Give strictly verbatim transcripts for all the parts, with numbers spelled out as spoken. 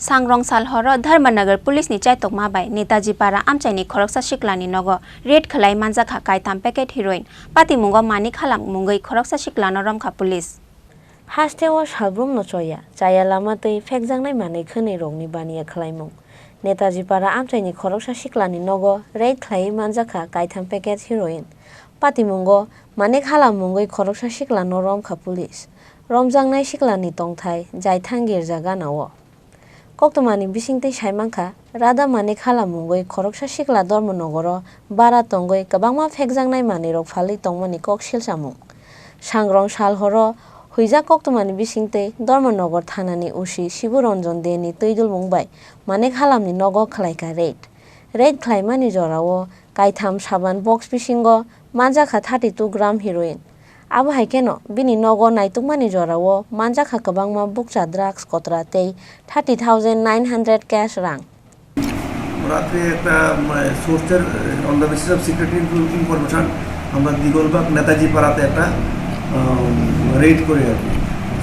Sangrong sal horo Dharmanagar police ni chaitokma bai Netaji Para amchaini khoroksa siklani nogo raid khlai manjakha kaitham packet heroin. Patimungo Manik Halam mungwi khoroksa siklano romkha police. Hasteo salbrumno choya, chaya lama tei phekjaknai manwi khwnwi rokni baniya khlaimung. Netaji Para amchaini khoroksa siklani nogo raid khlaiwi manjakha kaitham packet heroin. Patimungo Manik Halam mungwi khoroksa siklano romkha police. Romjaknai siklani tongthai jaithang girja ganao. Koktwmani bisingtwi saimankha, Radha Manik Halam mungwi khoroksa sikla Dharmanagaro bara tongwi kwbangma phekjaknai manwirok phalwi tongmani kok silsamung. Sangrong sal horo huijak koktwmani bisingtwi Dharmanagar thanani O C Sibu Ranjan Deni twidulmung bai Manik Halamni nogo khlaikha raid. Raid khlaimani jorao kaitham saban box bisingo manjakha thirty two gram heroin. Abo hai kheno bini nogo naitukmani jorao manjakha kwbangma bukcha drugs kotra tei thirty thousand nine hundred cash rang. রাত্রে একটা, মানে, সোর্সের, on the basis of secret information আমরা দিগলবাগ নেতাজি পাড়াতে একটা, আম, রেড করি আর কি।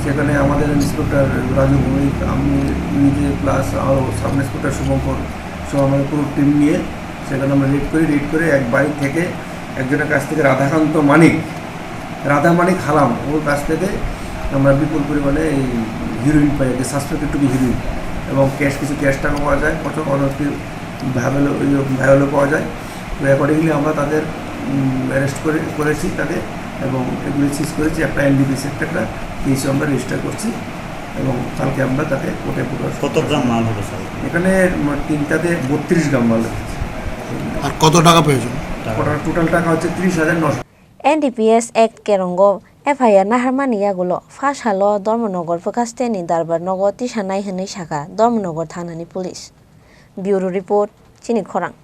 সেখানে আমাদের ইন্সপেক্টর রাজু ভৌমিক, আমি নিজে প্লাস আরও সাব ইন্সপেক্টর শুভঙ্কর সহ আমাদের পুরো টিম নিয়ে সেখানে আমরা রেড করি। রেড করে এক বাড়ি থেকে একজনের কাছ থেকে রাধাকান্ত মানিক, রাধা মানিক হালাম, ওর কাছ থেকে আমরা বিপুল পরিমাণে এই হিরোইন পাই আর কি, সাসপেক্টেড টু বি হিরোইন, এবং ক্যাশ, কিছু ক্যাশ টাকা পাওয়া যায়, কত অনেক ভাইওলো, ওই ভাইওলো পাওয়া যায়। তো অ্যাকর্ডিংলি আমরা তাদের, উম, অ্যারেস্ট করে, করেছি তাদের, এবং এগুলি সিজ করেছি। একটা এনডিপিএস একটা, একটা কেসও আমরা রেজিস্টার করছি, এবং কালকে আমরা তাকে কোর্টে প্রকাশ কত গ্রাম মাল হবে স্যার? এখানে, উম, তিনটাতে বত্রিশ গ্রাম মাল রেখেছি। আর কত টাকা পেয়েছেন? টাকা। ওটার টোটাল টাকা হচ্ছে ত্রিশ হাজার নশো। N D P S Act kerongo F I R naharmani yagulo pha salo Dharmanagar Phakhasteni darbar nogo tisanai hwnwi sakha Dharmanagar thanani police. Bureau report, Chini Khorang.